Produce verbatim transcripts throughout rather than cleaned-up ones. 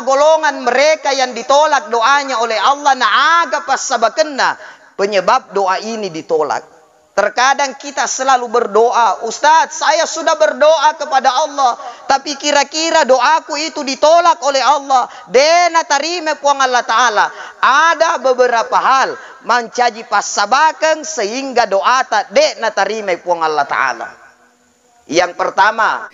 Golongan mereka yang ditolak doanya oleh Allah, na aga passabakenna penyebab doa ini ditolak. Terkadang kita selalu berdoa, "Ustadz, saya sudah berdoa kepada Allah, tapi kira-kira doaku itu ditolak oleh Allah, de natarima Puang Allah Ta'ala." Ada beberapa hal mancaji passabakeng sehingga doata de natarima Puang Allah Ta'ala. Yang pertama,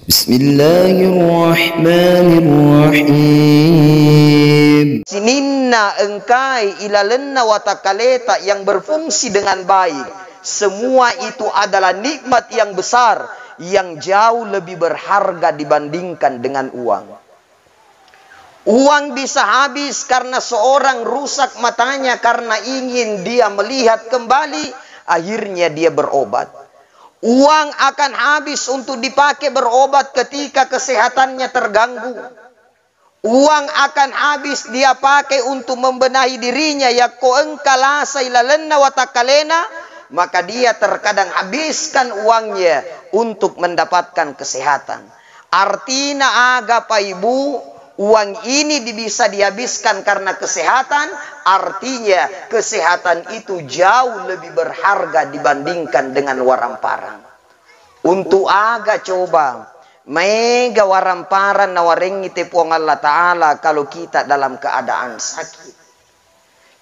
Bismillahirrahmanirrahim. Sininna engkai ilalenna watakkaleta yang berfungsi dengan baik. Semua itu adalah nikmat yang besar, yang jauh lebih berharga dibandingkan dengan uang. Uang bisa habis karena seorang rusak matanya karena ingin dia melihat kembali, akhirnya dia berobat. Uang akan habis untuk dipakai berobat ketika kesehatannya terganggu. Uang akan habis dia pakai untuk membenahi dirinya, yakko engka lasai lalenna watakkalena, maka dia terkadang habiskan uangnya untuk mendapatkan kesehatan. Artina aga, Pak Ibu, uang ini di-, bisa dihabiskan karena kesehatan, artinya kesehatan itu jauh lebih berharga dibandingkan dengan waramparang. Untuk aga coba maega waramparang nawarengngi te Puang Allah Ta'ala kalau kita dalam keadaan sakit?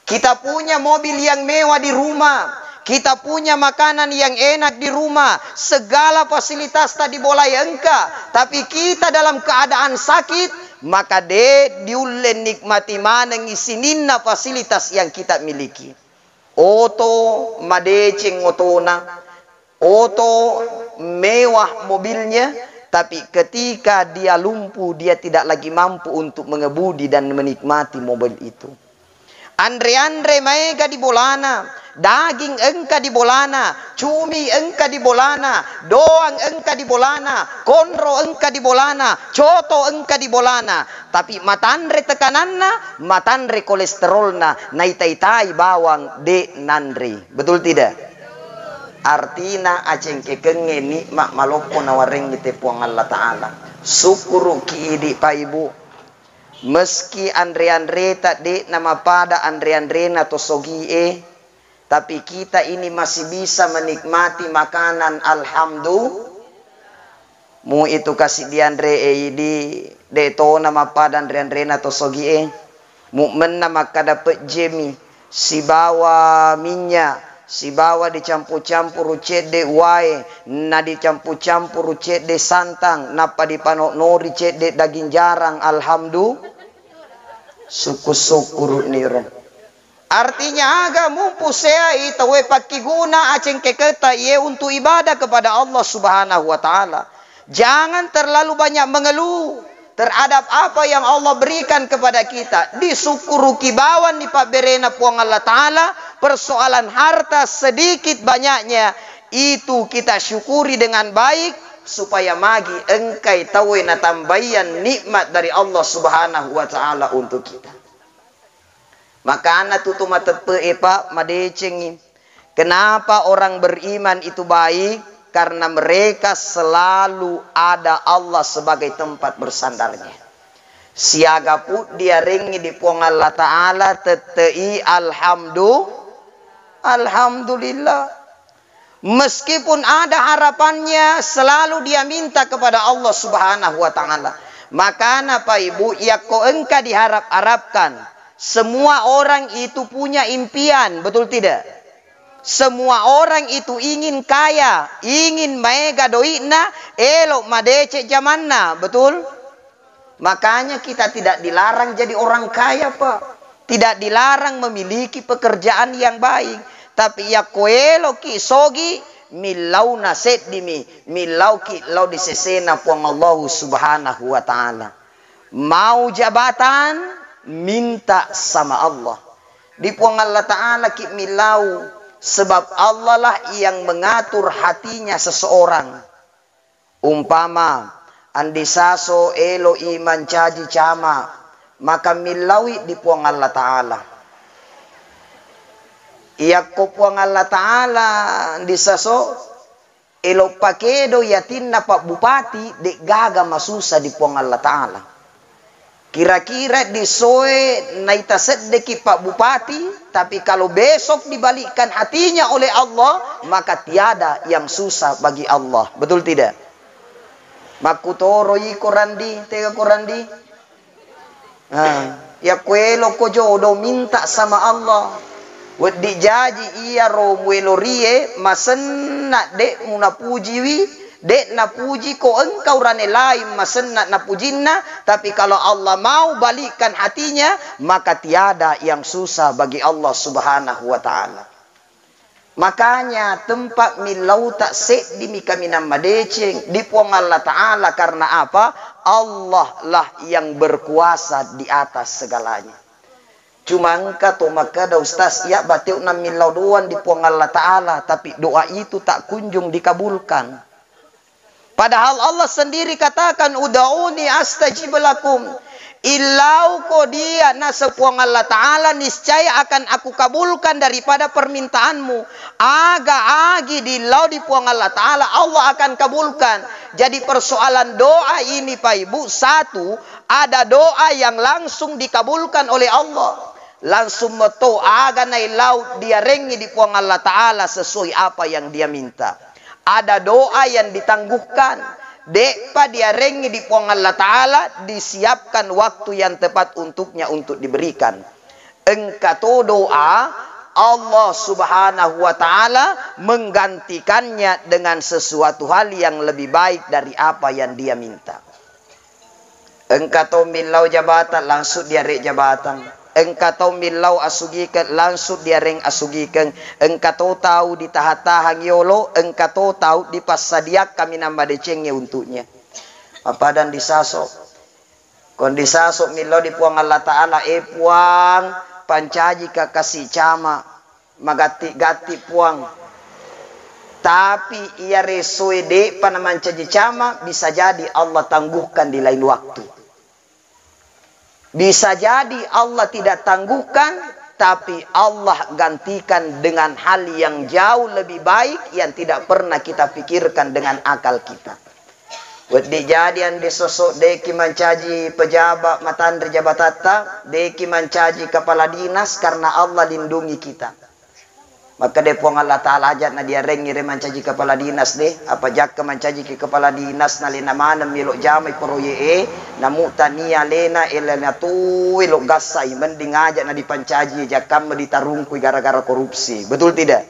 Kita punya mobil yang mewah di rumah, kita punya makanan yang enak di rumah, segala fasilitas tadi boleh engka, tapi kita dalam keadaan sakit, maka de diulle nikmati manengngi sininna fasilitas yang kita miliki. Oto madeceng otona, oto mewah mobilnya, tapi ketika dia lumpuh, dia tidak lagi mampu untuk mengemudi dan menikmati mobil itu. Anre-anre maega di bolana, daging engka di bolana, cumi engka di bolana, doang engka di bolana, konro engka di bolana, coto engka di bolana, tapi matanre tekananna, matanre kolesterolna, naita-itai bawang de nanre. Betul tidak? Artina acengkekengnge nikmat maloppo nawarengngi te Puang Allah Ta'ala. Sukkuruki idi, Pak, Ibu. Meski anre-anreta de'na mapada anre-anrena to sogie, tapi kita ini masih bisa menikmati makanan, alhamdulillah. Mu itu kasi dianre e idi, de tona mapada anre-anrena to sogie. Mukmenna makkada pejjemi sibawa minnya, sibawa dicampu-campuru cedde wae, na dicampu-campuru cedde santang, nappa dipano'nori cedde daging jarang. Alhamdulillah, sukku-sukkuru'ni ro. Artinya aga mumpu seai tauwe pakkiguna acengkeketa iye untuk ibadah kepada Allah Subhanahu wa Ta'ala. Jangan terlalu banyak mengeluh terhadap apa yang Allah berikan kepada kita. Disukkuruki bawang ni pabberena Puang Allah Ta'ala, persoalan harta sedikit banyaknya itu kita syukuri dengan baik, supaya magi engkai tauwe natambaian nikmat dari Allah Subhanahu wa Ta'ala untuk kita. Makana tutu mateppe'e, Pak, madecengngi. Kenapa orang beriman itu baik? Karena mereka selalu ada Allah sebagai tempat bersandarnya. Siaga puddiarengngi di Puang Allah Ta'ala, tette'i alhamdu-, alhamdulillah. Meskipun ada harapannya, selalu dia minta kepada Allah Subhanahu wa Ta'ala. Makana, Pak, Ibu, yakko engka diharap-harapkan, semua orang itu punya impian, betul tidak? Semua orang itu ingin kaya, ingin maega doi'na, elo madeceng jamanna, betul? Makanya kita tidak dilarang jadi orang kaya, Pak. Tidak dilarang memiliki pekerjaan yang baik. Tapi yakko eloki sogi, millauna seddimi, millauki lao di sesena Puang Allahu Subhanahu wa Ta'ala. Mau jabatan, minta sama Allah. Di Puang Allah Ta'ala ki millau, sebab Allah lah yang mengatur hatinya seseorang. Umpama, Andi Saso eloi mancaji cama, maka millaui di Puang Allah Ta'ala. Iyakko Puang Allah Ta'ala, Andi Saso, elo pakedo yatinna Pak Bupati, de'gaga masusa di Puang Allah Ta'ala. Kira-kira disoe naita seddeki Pak Bupati, tapi kalau besok dibalikkan hatinya oleh Allah, maka tiada yang susah bagi Allah. Betul tidak? Makkutoro iko Randi, tega ko Randi? Ah, yakko eloko jodo, minta sama Allah. Wedding jaji iyaro muelorie, masenna de' munapujiwi, de' napuji ko engka urane lain masenna napujinna, tapi kalau Allah mau balikkan hatinya, maka tiada yang susah bagi Allah Subhanahu wa Ta'ala. Makanya, tempat millauta seddimi kaminang madeceng di Puang Allah Ta'ala. Karena apa? Allah lah yang berkuasa di atas segalanya. Cuma engka to makkeda, "Ustaz, iya bateu nammillau doang di Puang Allah Ta'ala, tapi doa itu tak kunjung dikabulkan." Padahal Allah sendiri katakan, "Ud'uni astajib lakum." Illauko dia naseng Puang Allah Ta'ala, niscaya akan aku kabulkan daripada permintaanmu. Aga agi dillau di Puang Allah Ta'ala, Allah akan kabulkan. Jadi persoalan doa ini, Pak Ibu, satu, ada doa yang langsung dikabulkan oleh Allah. Langsung meto aga naillau diarengi di Puang Allah Ta'ala sesuai apa yang dia minta. Ada doa yang ditangguhkan, de'pa diarengi di Puang Allah Ta'ala, disiapkan waktu yang tepat untuknya untuk diberikan. Engka to doa Allah Subhanahu wa Ta'ala menggantikannya dengan sesuatu hal yang lebih baik dari apa yang dia minta. Engka tau millau jabatan, langsung diareng jabatan. Engka tau millau asugikeng, langsung diareng asugikeng. Engka to tau ditaha-tahang yolo, engka to tau dipassadiang kaminang madecengnge untuknya. Mappadang disaso. Kon disaso millau di Puang Allah Ta'ala, "Eh Puang, pancajika kasi cama." Magatti-gatti Puang. Tapi iya resoe de'pa namancaji cama, bisa jadi Allah tangguhkan di lain waktu. Bisa jadi Allah tidak tangguhkan, tapi Allah gantikan dengan hal yang jauh lebih baik yang tidak pernah kita pikirkan dengan akal kita. Wedding jadi ande sosok de'ki mancaji pejabat matanre jabatatta, de'ki mancaji kepala dinas karena Allah lindungi kita. Makkeda Puang Allah Ta'ala, "Aja' na diarengngi re mancaji kepala dinas de, apa jakka mancaji ke kepala dinas nalena maneng melo jamai proyek e, namu tania lena elena tu elo gassai, mending aja' na dipancaji jakkamma ditarungkui gara-gara korupsi." Betul tidak?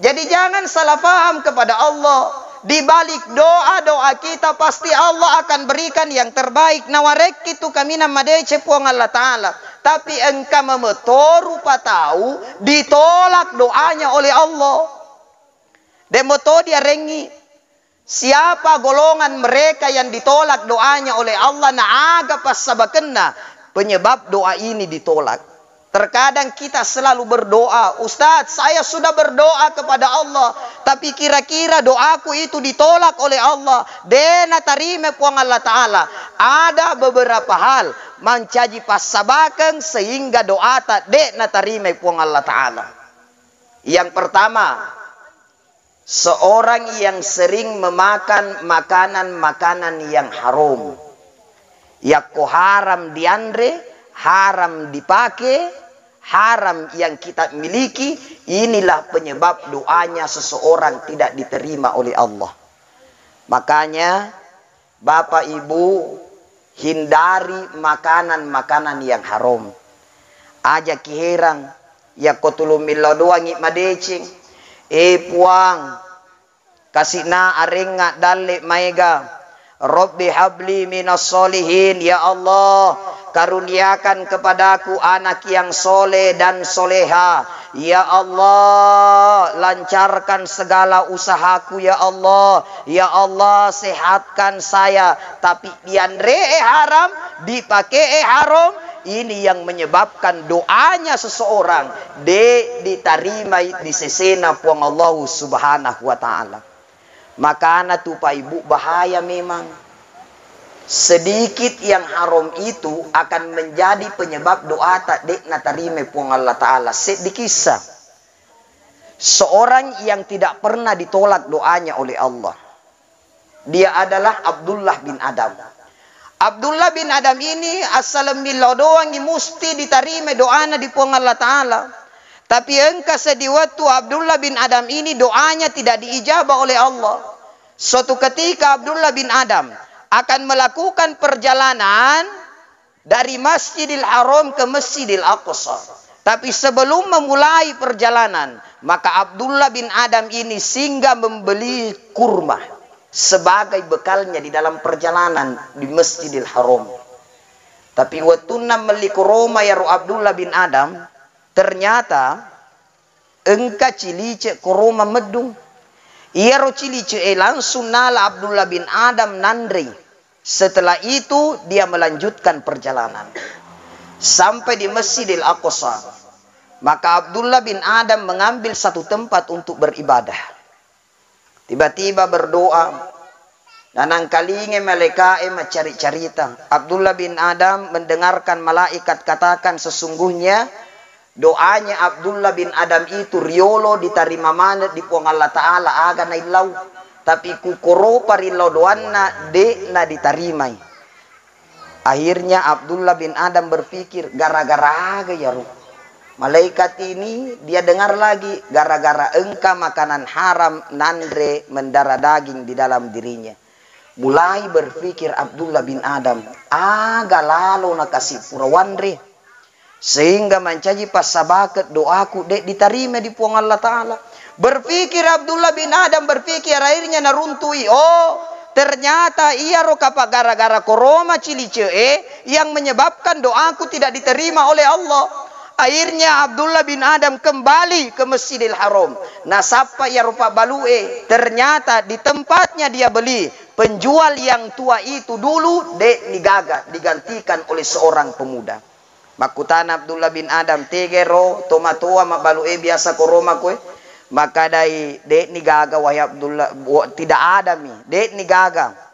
Jadi jangan salah paham kepada Allah. Di balik doa-doa kita pasti Allah akan berikan yang terbaik. Nawarekki tu kaminang madeceng Puang Allah Ta'ala. Tapi engka memeto rupa tau ditolak doanya oleh Allah. De'mo to diarengngi. Siapa golongan mereka yang ditolak doanya oleh Allah, na aga passabakenna penyebab doa ini ditolak? Terkadang kita selalu berdoa, "Ustadz, saya sudah berdoa kepada Allah, tapi kira-kira doaku itu ditolak oleh Allah, de' natarima Puang Allah Ta'ala." Ada beberapa hal mancaji passabakeng sehingga doata de' natarima Puang Allah Ta'ala. Yang pertama, seorang yang sering memakan makanan-makanan yang haram. Yakko haram dianre, haram dipake, haram yang kita miliki, inilah penyebab doanya seseorang tidak diterima oleh Allah. Makanya, Bapak Ibu, hindari makanan-makanan yang haram. Aja' kiherang, yakko tulung millau doangngi madeceng, "Eh Puang, kasi'na arengnga dalle maega. Rabbi habli minas solihin, ya Allah, karuniakan kepadaku anak yang soleh dan soleha. Ya Allah, lancarkan segala usahaku, ya Allah. Ya Allah, sehatkan saya." Tapi dianree haram, dipakee haram, ini yang menyebabkan doanya seseorang de' ditarimai di sesena Puang Allahu Subhanahu wa Ta'ala. Makana tu, Pak Ibu, bahaya memang. Sedikit yang haram itu akan menjadi penyebab doata de' natarima Puang Allah Ta'ala. Seddi kisah. Seorang yang tidak pernah ditolak doanya oleh Allah. Dia adalah Abdullah bin Adam. Abdullah bin Adam ini assaleng millau doangngi musti ditarima doana di Puang Allah Ta'ala. Tapi engka seddi wettu Abdullah bin Adam ini doanya tidak diijabah oleh Allah. Suatu ketika Abdullah bin Adam akan melakukan perjalanan dari Masjidil Haram ke Masjidil Aqsa. Tapi sebelum memulai perjalanan, maka Abdullah bin Adam ini singgah membeli kurma sebagai bekalnya di dalam perjalanan di Masjidil Haram. Tapi wettunna melli kuroma yaro Abdullah bin Adam, ternyata engka cilice koroma meddung. Iyaro cilice e langsung nala Abdullah bin Adam nanrei. Setelah itu dia melanjutkan perjalanan sampai di Masjidil Aqsa. Maka Abdullah bin Adam mengambil satu tempat untuk beribadah. Tiba-tiba berdoa, nanangkalingai malaika'e maccari-carita. Abdullah bin Adam mendengarkan malaikat katakan, sesungguhnya doanya Abdullah bin Adam itu riolo ditarima maneng di Puang Allah Ta'ala aga naillau. Tapi kukoropa rillau doanna, de'na ditarimai. Akhirnya Abdullah bin Adam berpikir, gara-gara aga iyaro? Malaikat ini dia dengar lagi, gara-gara engka makanan haram nanre, mendarah daging di dalam dirinya. Mulai berpikir Abdullah bin Adam, aga lalo nakasi pura wanre? Sehingga mancaji passabakeng doaku de' ditarima di Puang Allah Ta'ala. Berpikir Abdullah bin Adam, berpikir, akhirnya naruntui, oh, ternyata iyaro kapa gara-gara koroma cilice'e yang menyebabkan doaku tidak diterima oleh Allah. Akhirnya Abdullah bin Adam kembali ke Masjidil Haram. Nasappa iyaro pabbalu'e, ternyata di tempatnya dia beli, penjual yang tua itu dulu de'ni gaga, digantikan oleh seorang pemuda. Makkutana Abdullah bin Adam, "Tegero tomatoa mabbalu e biasa koroma koe?" Makkedai, "De'ni gaga, wahai Abdullah, wo-, tidak ada mi, de'ni gaga."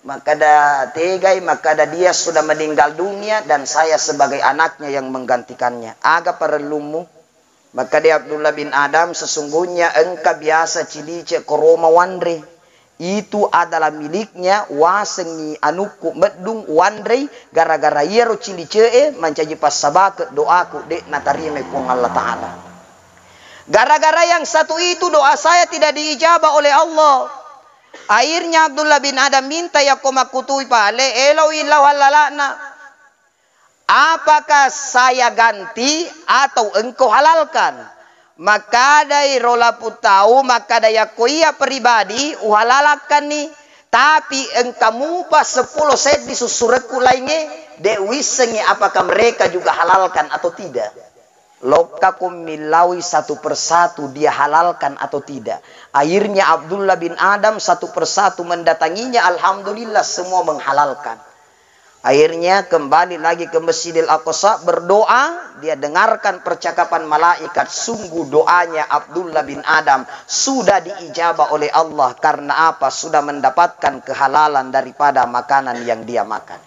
Makkeda, tegai, makkeda, "Dia sudah meninggal dunia dan saya sebagai anaknya yang menggantikannya." Aga parellummu? Makkeda Abdullah bin Adam, "Sesungguhnya engka biasa cilice koroma wanre. Itu adalah miliknya, wasengngi anukku meddung wanrei, gara-gara iyaro cilice'e mancaji passabakeng doaku de' natarimai Puang Allah Ta'ala. Gara-gara yang satu itu doa saya tidak diijabah oleh Allah." Akhirnya Abdullah bin Adam minta yakko makkutui pale, eloi lao hallala'na. "Apakah saya ganti atau engkau halalkan?" Makkadai ro laput tau, makkada, "Yakko iya pribadi, uhalalakkanni, tapi engka mupa seppulo seddi sussurekku laingnge, de' uissengngi apakah mereka juga halalkan atau tidak." Lokka ko millaui satu persatu dia halalkan atau tidak. Akhirnya Abdullah bin Adam satu persatu mendatanginya, alhamdulillah semua menghalalkan. Akhirnya kembali lagi ke Masjidil Aqsa, berdoa, dia dengarkan percakapan malaikat, sungguh doanya Abdullah bin Adam sudah diijabah oleh Allah. Karena apa? Sudah mendapatkan kehalalan daripada makanan yang dia makan.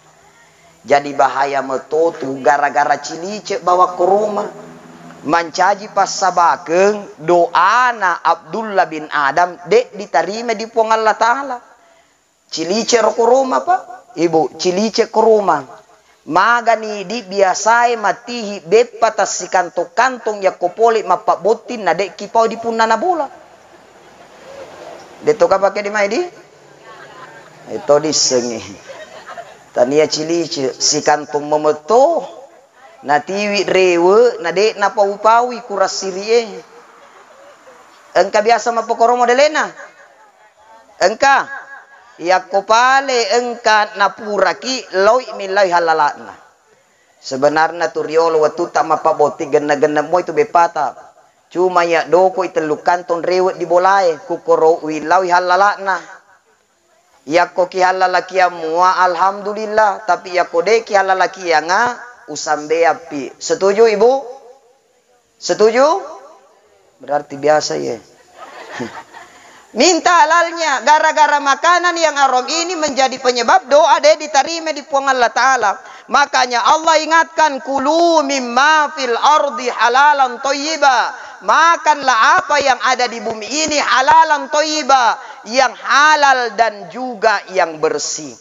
Jadi bahaya metotu gara-gara cilice bawa koroma. Mancaji passabakeng doana Abdullah bin Adam de' ditarima di Puang Allah Ta'ala. Cilice ro koroma, Pak. Ibu, cilice koroma. Magani di biasae matihi beppa tassikantong-kantong yakko pole mappabbotting na de'ki pau di punnana bola. Detto kapake di mai di? Eto dissengi. Tania cilice sikantong memetto. Natiwi rewe na de' napau-paui kurassiri'e. Engka biasa mappokoro modelena? Engka. Yakko pale engka napuraki, loi millai hallala'na. Sebenarna tu riolo wettutta mappabotti genne-genne moi tu beppata. Cuma iya dokoi tellu kantong rewe di bolae, kukkoro uillaui hallala'na. Yakko kihallalakiang mua, alhamdulillah, tapi yakko de' kihallalakianga, usambeappi. Setuju, Ibu? Setuju? Berarti biasa, ye. Minta halalnya, gara-gara makanan yang haram ini menjadi penyebab doa de' ditarima di Puang Allah Ta'ala. Makanya Allah ingatkan, "Kulu mimma fil ardi halalan thayyiba." Makanlah apa yang ada di bumi ini halalan thayyiba, yang halal dan juga yang bersih.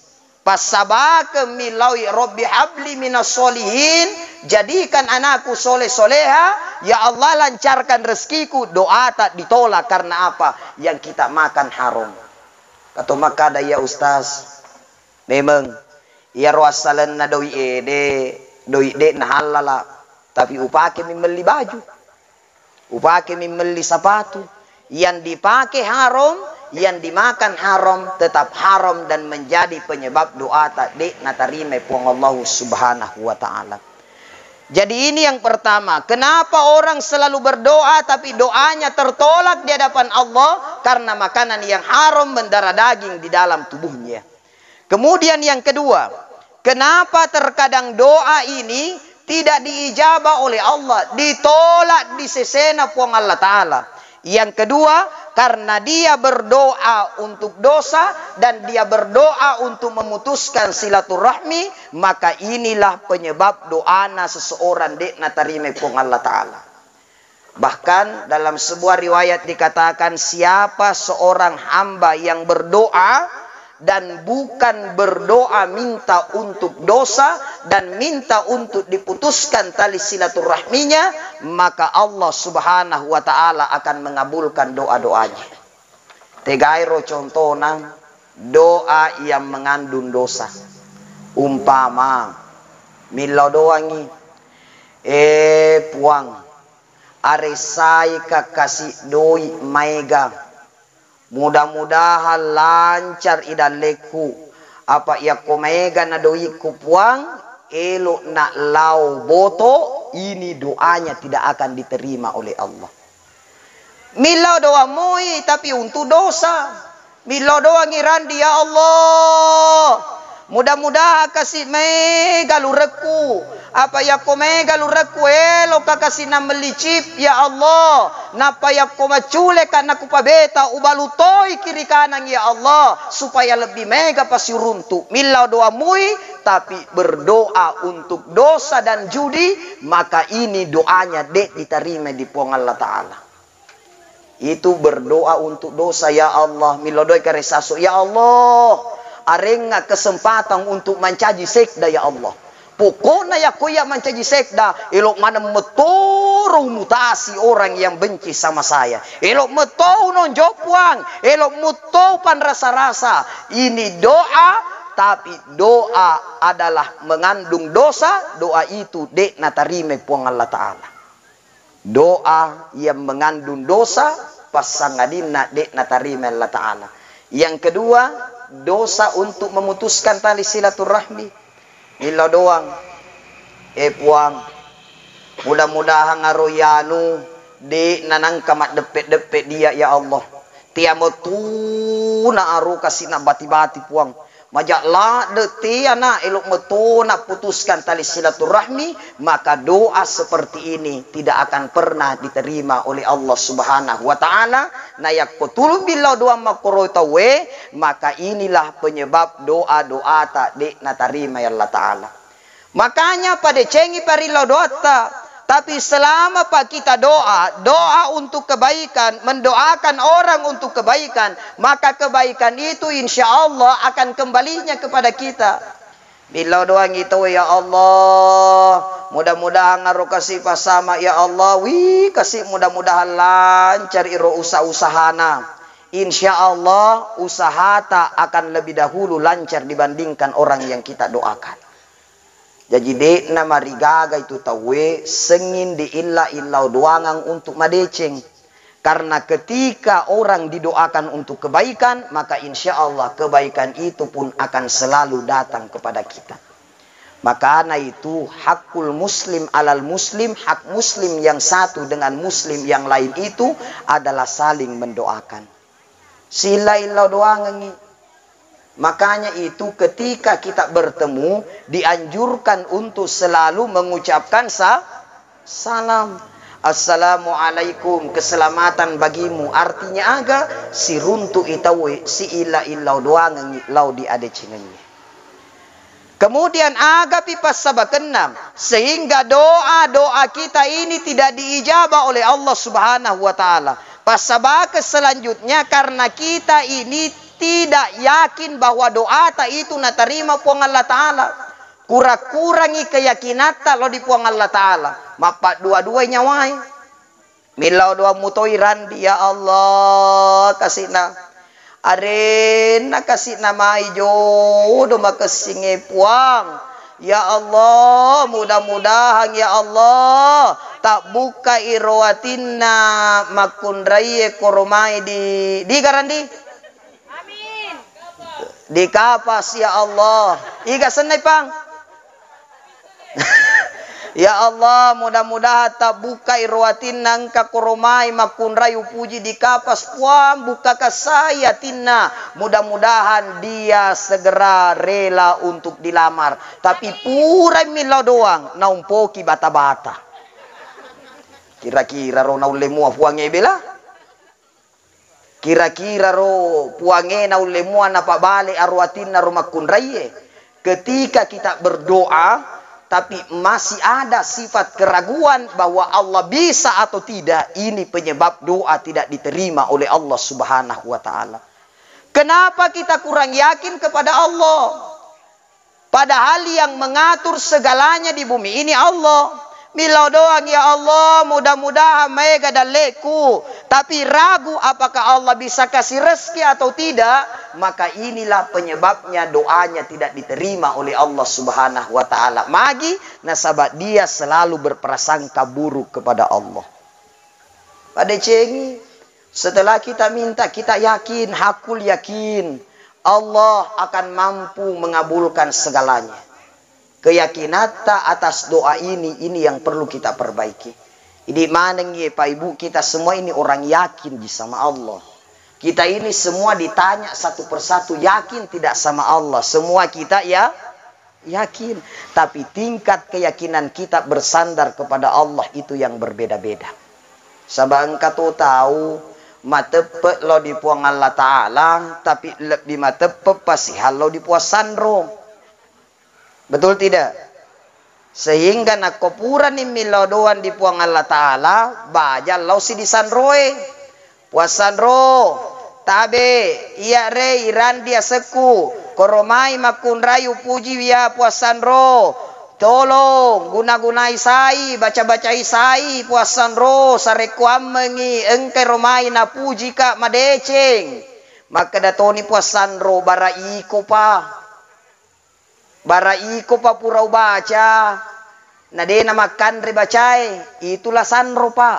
Passabakeng mi laoi, "Rabbi habli minas solihin," jadikan anakku soleh-soleha, ya Allah, lancarkan rezekiku, doata ditolak. Karena apa? Yang kita makan haram. Kato makkada, "Iya Ustaz, memeng iyaro assalenna doi ede, doi de nahallala, tapi upake mi melli baju." Upake mi melli sapatu, yang dipake haram, yang dimakan haram, tetap haram dan menjadi penyebab doata de natarimai Puang Allah Subhanahu wa Ta'ala. Jadi, ini yang pertama, kenapa orang selalu berdoa tapi doanya tertolak di hadapan Allah? Karena makanan yang haram, mendarah daging di dalam tubuhnya. Kemudian yang kedua, kenapa terkadang doa ini tidak diijabah oleh Allah, ditolak di sesena Puang Allah Ta'ala? Yang kedua, karena dia berdoa untuk dosa dan dia berdoa untuk memutuskan silaturahmi, maka inilah penyebab doana seseorang de natarimai Puang Allah Ta'ala. Bahkan dalam sebuah riwayat dikatakan, siapa seorang hamba yang berdoa dan bukan berdoa minta untuk dosa dan minta untuk diputuskan tali silaturahminya, maka Allah Subhanahu wa Ta'ala akan mengabulkan doa-doanya. Tegairo contona doa yang mengandung dosa. Umpama, millau doangi, "Eh Puang, aresai ka kasi doi maega. Mudah-mudahan lancar i dallekku. Apa yakko maega na doikku Puang, elok na lao boto." Ini doanya tidak akan diterima oleh Allah. Millau doang moi, tapi untuk dosa. Millau doangi randi, "Ya Allah, mudah-mudahan kasi mega lurekku. Apa yakko mega lurekku, eloka kasi namelli chip, ya Allah. Nappa yakko macculeka nakupabeta, ubalu toi kiri kanan, ya Allah, supaya lebih mega pasiuruntu." Millau doang moi, tapi berdoa untuk dosa dan judi, maka ini doanya de diterima di Puang Allah Ta'ala. Itu berdoa untuk dosa, "Ya Allah, millau doai karesaso, ya Allah, arengnga kesempatan untuk mancaji sekda, ya Allah. Pokokna yakko iya mancaji sekda, elok maneng metoro mutasi orang yang benci sama saya. Elok metto nonjo Puang, elok metto panrasa-rasa." Ini doa, tapi doa adalah mengandung dosa, doa itu de natarima Puang Allah Ta'ala. Doa yang mengandung dosa, passangadinna de natarima Allah Ta'ala. Yang kedua, dosa untuk memutuskan tali silaturahmi. Millau doang, "Eh Puang, mudah-mudahan aro yanu de nanangka maddeppe-deppe dia, ya Allah. Tiamo tuna aro kasi nabati-bati, Puang. Maja ladde te ana elok metona putuskan tali silaturahmi." Maka doa seperti ini tidak akan pernah diterima oleh Allah Subhanahu wa Ta'ala. Na yakko tulung billau doang makkoro tauwe, maka inilah penyebab doa-doata de natarima Allah Ta'ala. Makanya padecengi parillau doatta. Tapi selama pa kita doa, doa untuk kebaikan, mendoakan orang untuk kebaikan, maka kebaikan itu insya Allah akan kembalinya kepada kita. Millau doangi tauwe, "Ya Allah, mudah-mudahan aro kasi pasama, ya Allah, wi kasi mudah-mudahan lancar iro usaha-usahana." Insya Allah usahata akan lebih dahulu lancar dibandingkan orang yang kita doakan. Jaji, de'na marigaga itu tauwe senging diilla-illau doangang untuk madeceng. Karena ketika orang didoakan untuk kebaikan, maka insya Allah kebaikan itu pun akan selalu datang kepada kita. Makana itu hakul muslim alal muslim, hak muslim yang satu dengan muslim yang lain itu adalah saling mendoakan. Siilla-illau doangengngi. Makanya itu ketika kita bertemu, dianjurkan untuk selalu mengucapkan sa-, salam. "Assalamualaikum, keselamatan bagimu." Artinya aga? Siruntu'i tauwe, siilla-illau doangengngi lao diadecengengngi. Kemudian agapi passabakenna sehingga doa-doa kita ini tidak diijabah oleh Allah Subhanahu wa Ta'ala? Passabakeng selanjutnya, karena kita ini tidak yakin bahwa doata itu natarima Puang Allah Ta'ala. Kurang-kurangi keyakinatta lao di Puang Allah Ta'ala. Mappaddua-duai nyawae. Millau doang mutoi Randi, ya Allah, kasi'na. Arenna kasi'na mai jodo makessingnge Puang. Ya Allah, mudah-mudahan ya Allah, tabbukkai ro atinna makkunraie koro mai di, di garandi. Amin. Di Kapas, ya Allah. Iga sennai, Pang? Ya Allah, mudah-mudahan tabbukkai ro atinna engka koro mai makkunrai upuji di Kapas, Puang, bukka kasai atinna. Mudah-mudahan dia segera rela untuk dilamar. Tapi purai millau doang, naumpoki bata-bata. Kira-kira ro naulle mua Puangnge bela? Kira-kira ro Puangnge naulle mua napabale aro atinna ro makkunraie? Ketika kita berdoa, tapi masih ada sifat keraguan bahwa Allah bisa atau tidak, ini penyebab doa tidak diterima oleh Allah Subhanahu wa Ta'ala. Kenapa kita kurang yakin kepada Allah? Padahal yang mengatur segalanya di bumi ini Allah. Millau doang, ya Allah, mudah-mudahan maega dalleku. Tapi ragu apakah Allah bisa kasih rezeki atau tidak, maka inilah penyebabnya doanya tidak diterima oleh Allah Subhanahu wa Ta'ala. Magi, nasaba dia selalu berprasangka buruk kepada Allah. Padecengi, setelah kita minta, kita yakin, hakul yakin, Allah akan mampu mengabulkan segalanya. Keyakinatta atas doa ini, ini yang perlu kita perbaiki. Idi maneng ye, Pak Ibu, kita semua ini orang yakin di sama Allah. Kita ini semua ditanya satu persatu, yakin tidak sama Allah. Semua kita ya yakin, tapi tingkat keyakinan kita bersandar kepada Allah itu yang berbeda-beda. Saba engka to tau mateppe lao di Puang Allah Ta'ala, tapi lebbi mateppe pasihallo di Puang Sanro. Betul tidak? Sehingga nakko purani millau doang di Puang Allah Ta'ala, baja lao si di sanroe. Puang Sanro, tabe, iya re irandi asekku, koro mai makkunrai upuji ya Puang Sanro. Tolong guna-gunai sai, baca-bacai sai Puang Sanro, sarekkuammengi engkai ro mai napujika madeceng. Makkeda toni Puang Sanro, bara iko pa. Bara iko pa pura ubaca, na de namakkanre bacae, itulah sanro pa.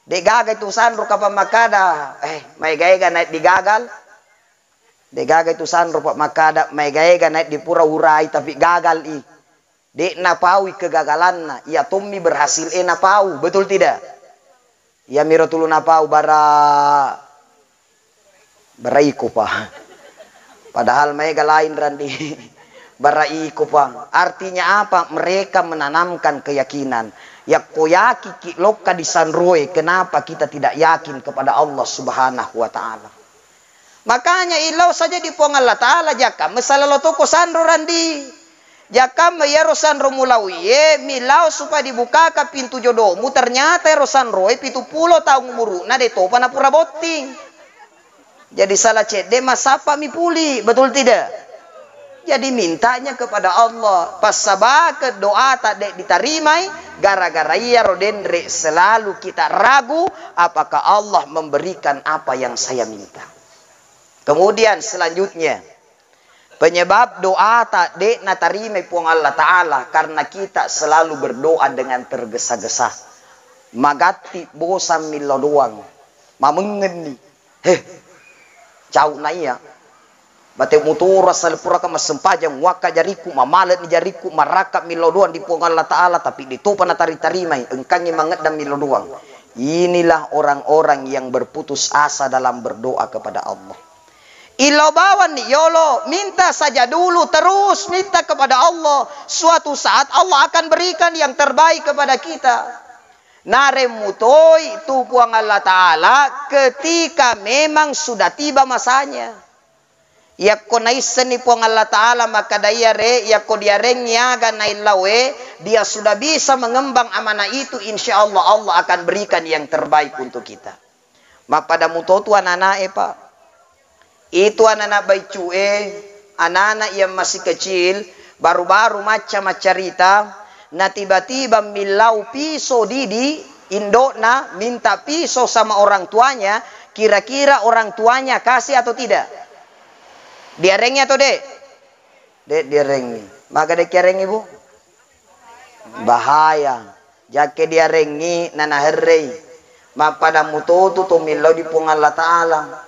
De gaga itu sanro kapang makkada, eh, maega-ega naik digagal. De gaga itu sanro pa makkada, maega-ega naik dipura urai tapi gagal i. De napaui kegagalanna, iya tommi berhasil e napau, betul tidak? Iyamiro tulu napau bara, bara iko pa. Padahal maega lain randi. Bara iko pa. Artinya apa? Mereka menanamkan keyakinan. Yakko yakin ki lokka di sanroe, kenapa kita tidak yakin kepada Allah Subhanahu wa Ta'ala? Makanya illau saja di Puang Allah Ta'ala, jakka mesala lo toko sanro randi. Jakka me iyaro sanro mulauie, millau supaya dibukaka pintu jodomu, ternyata ero sanroe pitu pulo taung umuru'na de topa napura botting. Jadi salah cedde massappa mi puli, betul tidak? Jadi mintanya kepada Allah, passabake doata de ditarimai, gara-gara iyaro denre selalu kita ragu apakah Allah memberikan apa yang saya minta. Kemudian selanjutnya, penyebab doata de natarimai Puang Allah Ta'ala karena kita selalu berdoa dengan tergesa-gesa. Magatti bosan millau doang. Mamengenni. Heh, cau na iya. Bate mutoro asal puraka massempajang, wakka jarikku, mamaleni jarikku, marakka millau doang di Puang Allah Ta'ala, tapi ditopa natari-tarimai, engkangi mangeddang millau doang. Inilah orang-orang yang berputus asa dalam berdoa kepada Allah. Illau bawanni yolo, minta saja dulu, terus minta kepada Allah. Suatu saat Allah akan berikan yang terbaik kepada kita. Naremmutoi tu Puang Allah Ta'ala ketika memang sudah tiba masanya. Yakko naissenni Puang Allah Ta'ala makkada iyare, yakko diarengngi aga naellaue, dia sudah bisa mengembang amanah itu, insya Allah, Allah akan berikan yang terbaik untuk kita. Mappada mutotu ananae, Pak. Itu anak-anak baiccu'e, anak-anak yang masih kecil, baru-baru macca maccarita, na tiba-tiba millau piso didi indo'na, minta piso sama orang tuanya, kira-kira orang tuanya kasih atau tidak? Diarengi atau de'? De' diarengi. Maga de' kiarengi, Bu? Bahaya. Jakke diarengi nanaherrei. Mappada mutotu to millau di Puang Allah Ta'ala.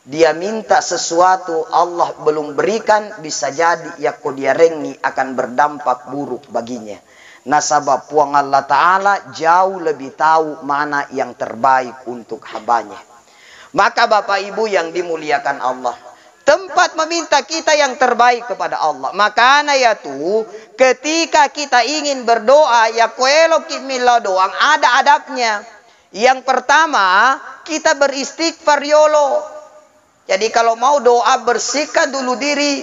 Dia minta sesuatu Allah belum berikan, bisa jadi yakko diarengi akan berdampak buruk baginya. Nasaba Puang Allah Ta'ala jauh lebih tahu mana yang terbaik untuk hambanya. Maka Bapak Ibu yang dimuliakan Allah, tempat meminta kita yang terbaik kepada Allah. Makana yatu, ketika kita ingin berdoa, yakko eloki millau doang, ada adabnya. Yang pertama, kita beristighfar yolo. Jadi kalau mau doa, bersihkan dulu diri.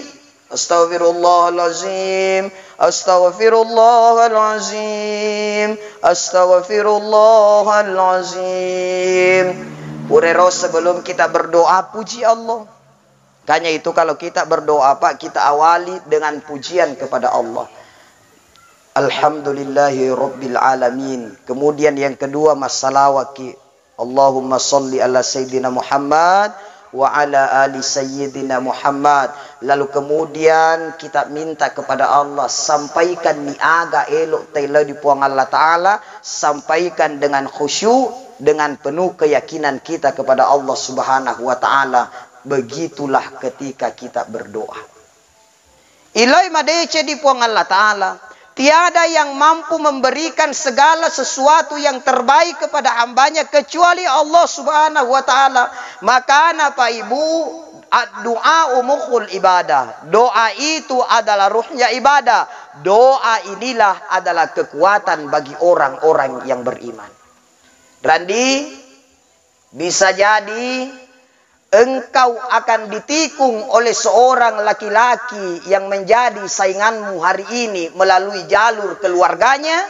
Astaghfirullahalazim, astaghfirullahalazim, astaghfirullahalazim. Purero sebelum kita berdoa, puji Allah. Makanya itu kalau kita berdoa, Pak, kita awali dengan pujian kepada Allah. Alhamdulillahi rabbil alamin. Kemudian yang kedua, massalawaki. Allahumma salli ala sayyidina Muhammad wa ala ali sayyidina Muhammad. Lalu kemudian kita minta kepada Allah, sampaikan ni aga elo taillau di Puang Allah Ta'ala, sampaikan dengan khusyuk, dengan penuh keyakinan kita kepada Allah Subhanahu wa Ta'ala. Begitulah ketika kita berdoa. Iloi madeceng di Puang Allah Ta'ala. Tiada yang mampu memberikan segala sesuatu yang terbaik kepada hambanya kecuali Allah Subhanahu wa Ta'ala. Makana, Pak Ibu, doa mukhul ibadah. Doa itu adalah ruhnya ibadah. Doa inilah adalah kekuatan bagi orang-orang yang beriman. Randi, bisa jadi engkau akan ditikung oleh seorang laki-laki yang menjadi sainganmu hari ini melalui jalur keluarganya,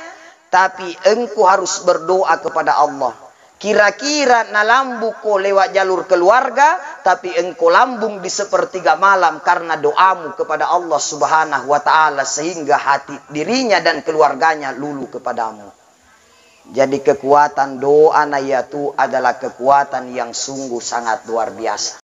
tapi engkau harus berdoa kepada Allah. Kira-kira nalambungko lewat jalur keluarga, tapi engkau lambung di sepertiga malam karena doamu kepada Allah Subhanahu wa Ta'ala, sehingga hati dirinya dan keluarganya lulu kepadamu. Jadi, kekuatan doa na yatu adalah kekuatan yang sungguh sangat luar biasa.